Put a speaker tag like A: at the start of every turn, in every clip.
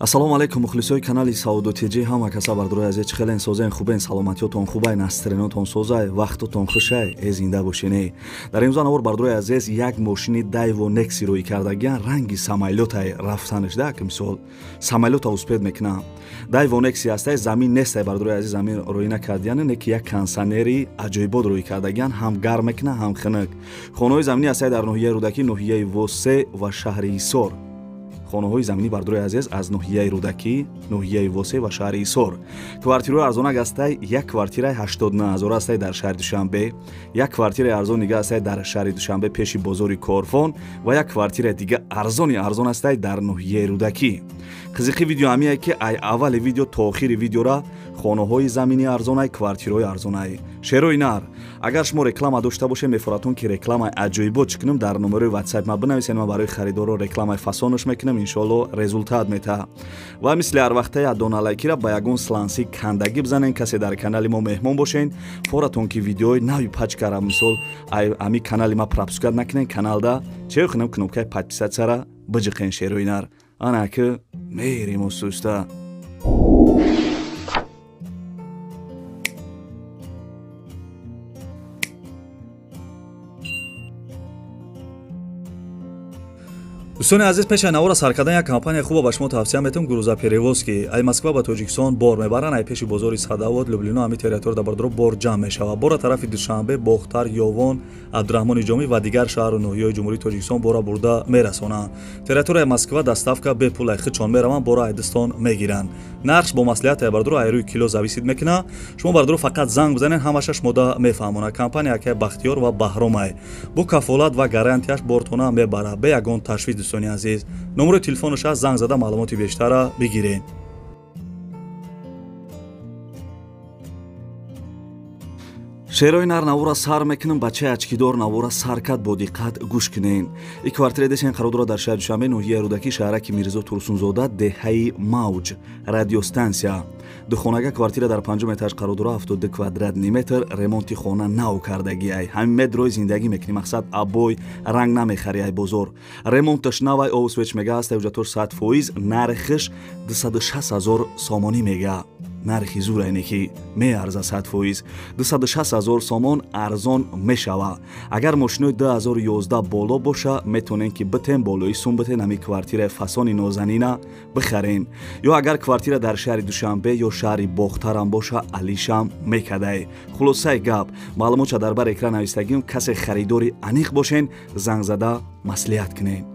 A: Ассалому алайкум мухлисои канали Сауду ТЖ, ҳама каса бардорои азиз, чӣ хелен созен, хубен, саломатиётон хубай, настренотон созай, вақтотон хушай, э зинда бошене. Дар имрӯза навор бардорои азиз як мошини Дайво Некси рӯй кардагиан, ранги самолётай рафтанаш да, ки мисол самолёта успед мекунам. Дайво Некси ҳастай, замин нестай бардорои азиз, замин рӯй накардиан, не ки як консанери аҷоибот рӯй кардагиан, ҳам гарм мекуна, ҳам хунук. Хонаҳои заминӣ ҳастай дар ноҳияи Рӯдакӣ, ноҳияи Восе ва шаҳри Ҳисор. Хонаҳои заминӣ бардорои азиз аз ноҳияи Рӯдакӣ, ноҳияи Восе ва шаҳри Ҳисор. Квартираҳои арзонак ҳастай, як квартираи 89 ҳазор ҳастай дар шаҳри Душанбе, як квартираи арзон дига ҳастай дар шаҳри Душанбе пеши бозори Корфон ва як квартираи дига арзони арзон ҳастай дар ноҳияи Рӯдакӣ. Қизиқи видео ҳамие ки ай аввали видео то охири видеора хонаҳои заминӣ арзонай, квартираҳои арзонай. Шерои нар, агар шумо реклама дошта бошед, мефоратон ки рекламаи аҷоибот чӣ кунем, дар номерои WhatsApp ма бинависед, ман барои харидорро рекламаи фасонаш мекунам, иншоалло результат мета. Ва мисли ҳар вақтаи адона лайкира ба ягон сланси кандагӣ бизанен, касе дар канали мо меҳмон бошен, форатон ки видеои нави пачкара мисол ами канали ма пропускат накунен, каналда чӣ кунем, кнопкаи подписатсияра биҷиқен. Шерои нар, ана ки мерим устуста.
B: Дӯстони азиз, пеш аз навора сар кардан як компания хуба ба шумо тавсия метавам, Грузоперевозки. Ай Москва ба Тоҷикистон бор мебаранд, ай пеши бозори Садовод, Люблино, ҳами территория дар бардоро бор ҷамъ мешавад. Бора тарафи Душанбе, Бохтар, Ёвон, Абдураҳмони Ҷомӣ ва дигар шаҳру ноҳияҳои Ҷумҳурии Тоҷикистон бора бурда мерасонанд. Территорияи Москва доставка бепул, ай худшон мераванд, бора ай дастон мегиранд. Нархш бо маслиҳат ай бардоро ай рӯи кило зависид мекунад. Шумо бардоро фақат занг бизанед, ҳамаша шумода мефаҳмонад. Компания акай Бахтиёр ва Баҳромай. Бо кафолат ва гарантияш бортона мебарад. Бе ягон ташвиш. Дӯстони азиз, номерои телефонаш аст, занг зада маълумоти бештарра бигиред.
A: Шерои нар, навора сар мекунам, бачаи ачкидор навора сар кард, бо диққат гӯш кунен. И квартираи десен қарор дорад дар шаҳри Душанбе, ноҳияи Рӯдакӣ, шаҳраки Мирзо Турсунзода, деҳаи Мавҷ, радиостансия. Духонага квартира дар панҷум этаж қарор дорад, 72 квадратный метр, ремонти хона нав кардагиай. Ҳамин метрои зиндагӣ мекунӣ, мақсад обой ранг намехари ай бозор. Ремонташ навай, обу свеч мега ҳаст, ҳуҷҷатош 100%, нархиш 260 ҳазор сомонӣ мега. Нархи зур айне ки меарза 100%. 260 ҳазор сомон арзон мешава. Агар мошинои 2011 боло боша, метонен ки битен болои сум битен, ҳами квартираи фасони нозанина бихарен. Ё агар квартира дар шаҳри Душанбе ё шаҳри Бохтарам боша, алишам мекадай. Хулосаи гап, маълумотша дар бар экран навистагим, касе харидори аниқ бошен, занг зада маслиҳат кунен.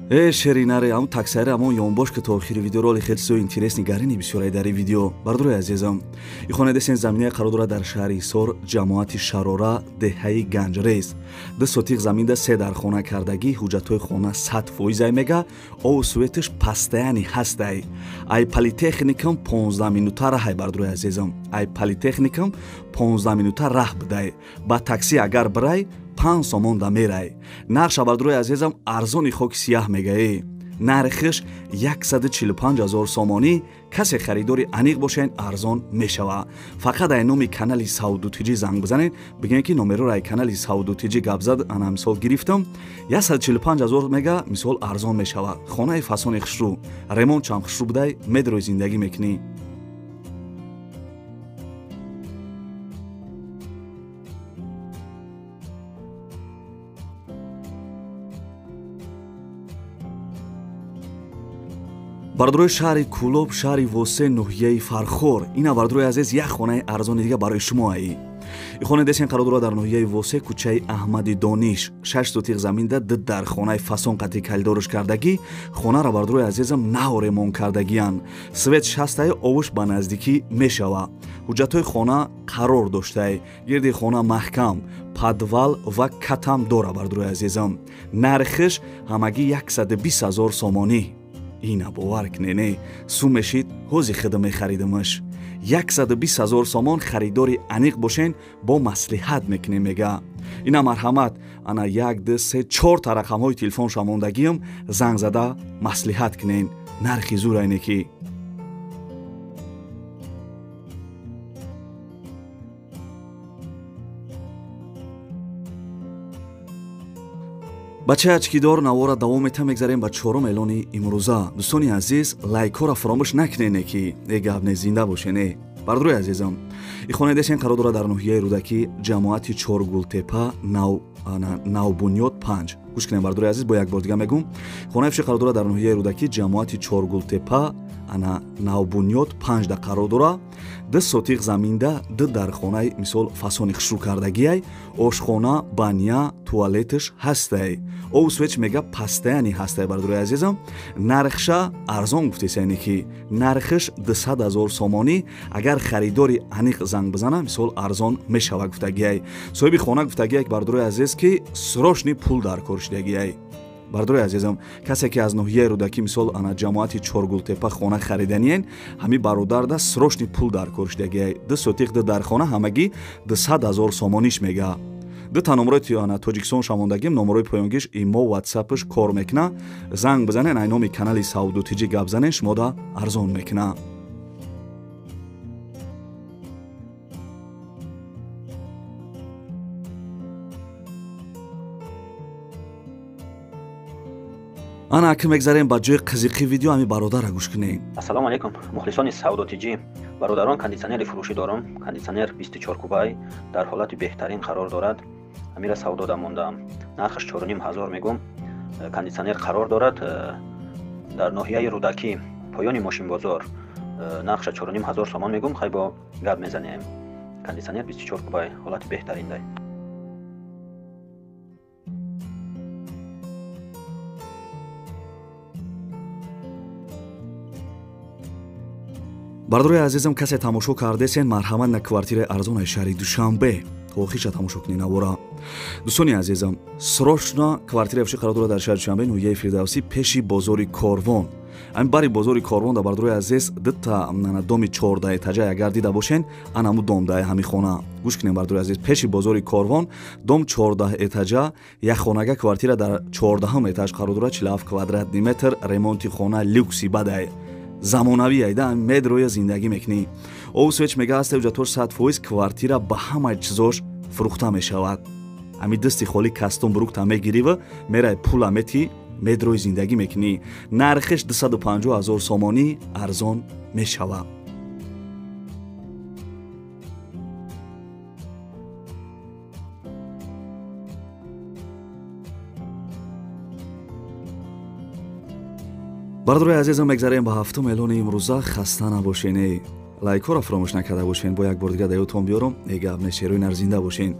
A: Э шеринаре, ам таксаре, амон ёнбош ки то охири видео роли хеле чизои интересни гарини бисёрай дар видео. Бардорои азизам, и хона десен заминаи қарор дорад дар шаҳри Ҳисор, ҷамоати Шарора, деҳаи Ганҷрез. 2 сотиқ заминда 3 дар хона кардагӣ, ҳуҷҷатҳои хона 100% ай мега, обу светаш пастаяни ҳастай. Ай политехникам 15 минута раҳай, бардорои азизам. Ай политехникам 15 минута раҳ бидай. Ба такси агар бирай, 5 сомон да мерай. Нарша бардорои азизам арзони хоки сияҳ мегаe. Нархиш 145 ҳазор сомонӣ. Касе харидори аниқ бошен, арзон мешава. Фақат ай номи канали Сауду ТЖ занг бизанед, бигӯед ки номероро ай канали Сауду ТЖ гап зад, ана мисол гирифтам, 145 ҳазор мега, мисол арзон мешава. Хонаи фасони хушрӯ, ремонтшам хушрӯ будай, медрои зиндагӣ мекунӣ. Бардорои шаҳри Кӯлоб, шаҳри Восе, ноҳияи Фархор. Ина бардорои азиз як хонаи арзони дига барои шумо аи. И хонаи десен қарор дорад дар ноҳияи Восе, кӯчаи Аҳмади Дониш, 6 сотиқ заминда, 2 дар хонаи фасон қатъи калидорш кардагӣ. Хонаро бардорои азизам нав ремонт кардагиян. Свет шастаи, овуш ба наздикӣ мешава. Ҳуҷҷатҳои хона қарор доштай. Гирди хона маҳкам, подвал ва катам дора бардорои азизам. Нархиш ҳамагӣ 120 ҳазор сомонӣ. Ина бовар кунене, сум мешид, ҳози худам мехаридамаш. 120 ҳазор сомон, харидори аниқ бошен, бо маслиҳат мекунем мега. Ина марҳамат, ана 1, 2, 3, 4 та рақамҳои телефонша мондагиам, занг зада маслиҳат кунен. Нархи зур айне ки. Бачаи ачкидор навора давом мета, мегзарем ба чорум эълони имрӯза. Дӯстони азиз, лайкҳоро фаромӯш накунене ки э гап не, зинда бошене. Бардорои азизам, и хонаи десен қарор дорад дар ноҳияи Рӯдакӣ, ҷамоати Чоргултепа, Навбунёд 5. Гӯш кунем, бардорои азиз, бо як бор дига мегӯм. Хонаи фурӯшӣ қарор дорад дар ноҳияи Рӯдакӣ, ҷамоати Чоргултепа, ана Навбунёд 5 да қарор дорад. 2 сотиқ заминда, 2 дар хонаи мисол фасони хушрӯ кардагиай, ошхона, баня, туалетш ҳастай. Обу свеч мега пастаяни ҳастай, бардорои азизам. Нархша арзон гуфтесайне ки нархш 200 000 сомонӣ. Агар харидори аниқ занг бизана, мисол арзон мешава гуфтагиай. Соҳиби хона гуфтагиай, бардорои азиз, ки срочный пул дар кор шудагиай. Бардорои азизам, касе ки аз ноҳияи Рӯдакӣ мисол ана ҷамоати Чоргултепа хона хариданиен, ҳами бародарда срочный пул дар кор шудагиай. 2 сотиқ, 2 дар хона, ҳамагӣ 200 000 сомониш мега. 2 та номерои ана Тоҷикистон шамондагим, номерои поёнгиш имо, ватсапш кор мекуна. Занг бизанен, ай номи канали Савдо ТЖ гап занен, шумода арзон мекуна. Ана аки мегзарем ба ҷои қизиқи видео, ҳами бародарра гӯш кунем.
C: Ассалому алайкум, мухлисони Савдо ТЖ. Бародарон, кондитсионери фурӯшӣ дорам. Кондитсионер 24 кубай дар ҳолати беҳтарин қарор дорад. Амира савдода мондаам. Нархаш 4500 мегӯм. Кондитсионер қарор дорад дар ноҳияи Рӯдакӣ, поёни мошинбозор. Нархша 4500 сомон мегӯм, хай бо гап мезанем. Кондитсионер 24 кубай ҳолати беҳтарин дай.
A: Бардорои азизам, касе тамошо кардесен, марҳамат на квартираи арзонаи шаҳри Душанбе. То охирша тамошо кунед навора. Дӯстони азизам, срочно квартираи фурӯшӣ қарор дорад дар шаҳри Душанбе, ноҳияи Фирдавсӣ, пеши бозори Корвон. Ҳамин бари бозори Корвон дар бардорои азиз дута доми 14 этажа агар дида бошен, анаму дом дар ҳамин хона. Гӯш кунед, бардорои азиз, пеши бозори Корвон дом 14 этажа, як хонага квартира дар 14 этаж қарор дорад, 47 квадратный метр, ремонти хона люкси бадай. Замонавӣ айда медроя зиндагӣ мекунӣ. Обу свеч мега ҳаста ҳуҷҷатҳош 100%, квартира ба ҳамаи чизош фурӯхта мешавад. Ҳами дасти холӣ кастом брукта мегирива, мерай пула мети, медрои зиндагӣ мекунӣ. Нархиш 250 000 сомонӣ, арзон мешавад. Бардорои азизам, мегзарем ба ҳафтум эълони имрӯза. Хаста набошен, эй лайкҳоро фаромӯш накарда бошен. Бо як бор дига даётон биёрам, э гап не, шерои нар зинда бошен.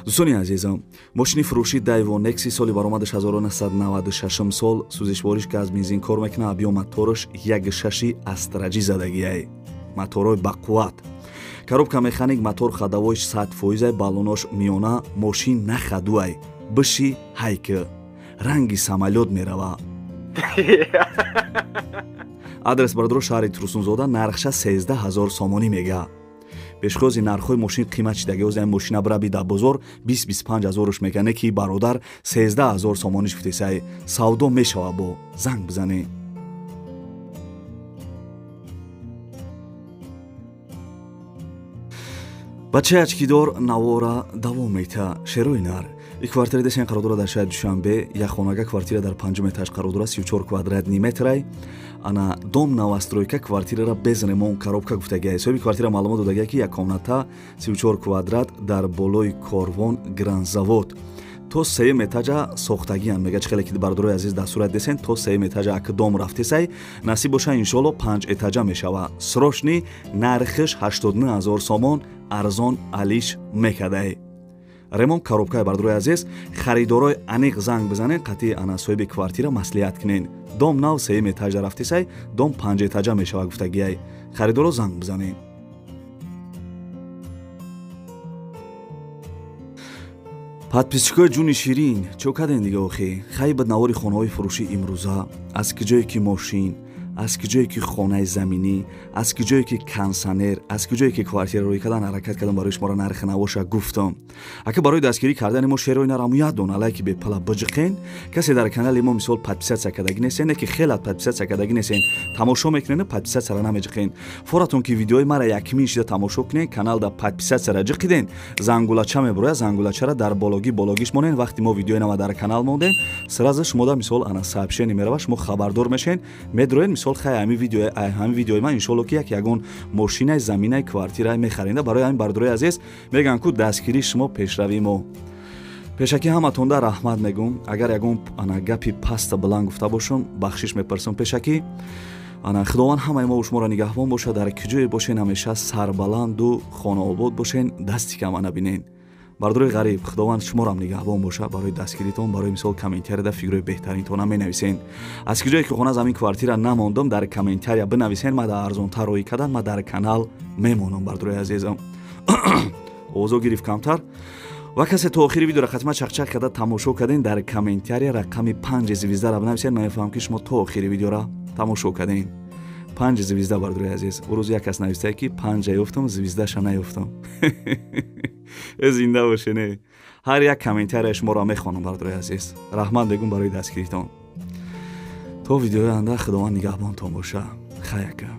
A: Дӯстони азизам, мошини фурӯшӣ Дайво Некси соли баромадаш 1996 сол, сӯзишвориш газ бензин кор мекуна, абиё мотораш 1.6 астраҷӣ задагиай. Моторҳои бақувват. Коробка механик, мотор ходовойш 100%, баллонош миёна, мошин нахадуай. Биши ҳайк. Ранги самолёт мерава. Адрес бардоро шаҳри Турсунзода, нархша 13 000 сомонӣ мега. Бешхози нархҳои мошин қимат шидаги, ози ҳамин мошина бираби дар бозор 20-25 ҳазорш мега, не ки бародар 13 000 сомониш гуфтесай. Савдо мешава, бо занг бизанӣ. Бачаи ачкидор навора давом мета. Шерои нар. И квартира десен қарор дорад дар шаҳри Душанбе, як хонага квартира дар 5 этаж қарор дорад, 34 квадратный метрай. Ана дом новостройка, квартирара без ремонт коробка гуфтагиай. Соҳиби квартира маълумот додагиай, ки як комната 34 квадрат дар болои Корвон Гранзавод. То 3 этажа сохтагиян. Мега чӣ хеле ки бардорои азиз дар сурат десен, то 3 этажа ак дом рафтесай, насиб боша иншоалло 5 этажа мешава. Срочный нархиш 89 000 сомон, арзон алиш мекадай. Ремонт коробкаи, бардорои азиз, харидорои аниқ занг бизанен, қатъи ана соҳиби квартира маслиҳат кунен. Дом нав 3 этажа рафтесай, дом 5 этажа мешава гуфтагиай. Харидоро занг бизанен. Подписчикои ҷуни ширин, чо карден дига охи? Хай ба навори хонаҳои фурӯшӣ имрӯза, аз киҷое ки мошин, Аз куҷое ки хонаи заминӣ, аз куҷое ки кондиционер, аз куҷое ки квартира рӯй кардан, ҳаракат кардам, барои шуморо нархи навоша гуфтам. Ака, барои дастгирӣ кардани мо шерои нараму як дона лайки бепала биҷиқен. Касе дар канали мо, мисол, подписаться кардагӣ нестен, не ки хелат подписаться кардагӣ нестен, тамошо мекунен, подписаться ра намеҷиқен. Форатон ки видеои мара якмин шида тамошо кунен, каналда подписаться ра ҷиқиден, зангулача мебурояд, зангулачара дар бологӣ бологиш монен. Вақти мо видеои нава дар канал мондем, сразу шумода, мисол, ана сообщение мерава, шумо хабардор мешен, медроен. Мисол, хай, ҳами видеои ман, иншолло, ки як ягон мошинаи, заминаи, квартираи мехаренда. Барои ҳамин, бардорои азиз, мегӯям ку дастгирии шумо пешравии мо. Пешакӣ ҳаматонда раҳмат мегӯм. Агар ягон ана гапи паста баланд гуфта бошам, бахшиш мепурсам пешакӣ. Ана Худованд ҳамаи мо шуморо нигаҳбон бошад. Дар куҷое бошен, ҳамеша сарбаланду хонаобод бошен, дасти кама набинен. Бардорои ғариб, Худованд шуморам нигаҳбон бошад. Барои дастгиритон, барои, мисол, комментарияда фикрҳои беҳтаринтона менависен. Аз куҷое ки хона, замин, квартира намондам, дар комментария бинависен, ма дар арзонтар роҳӣ кардан, ма дар канал мемонам. Бардорои азизам, овозо гирифт камтар. Ва касе то охири видеоро хатма чақчақ карда тамошо карден, дар комментария рақами панҷ звезда ра бинависен. Ман мефаҳмам, ки шумо то охири видеора тамошо карден. Панҷ звезда, бардорои азиз. Ӯ рӯз як кас навистае, ки панҷа ёфтам, звезда ша наёфтам. Э, зинда бошене. Ҳар як комментария шуморо мехонам, бардорои азиз. Раҳмат бегум барои дастгиритон. То видеои оянда Худованд нигаҳбонтон боша. Хаяка.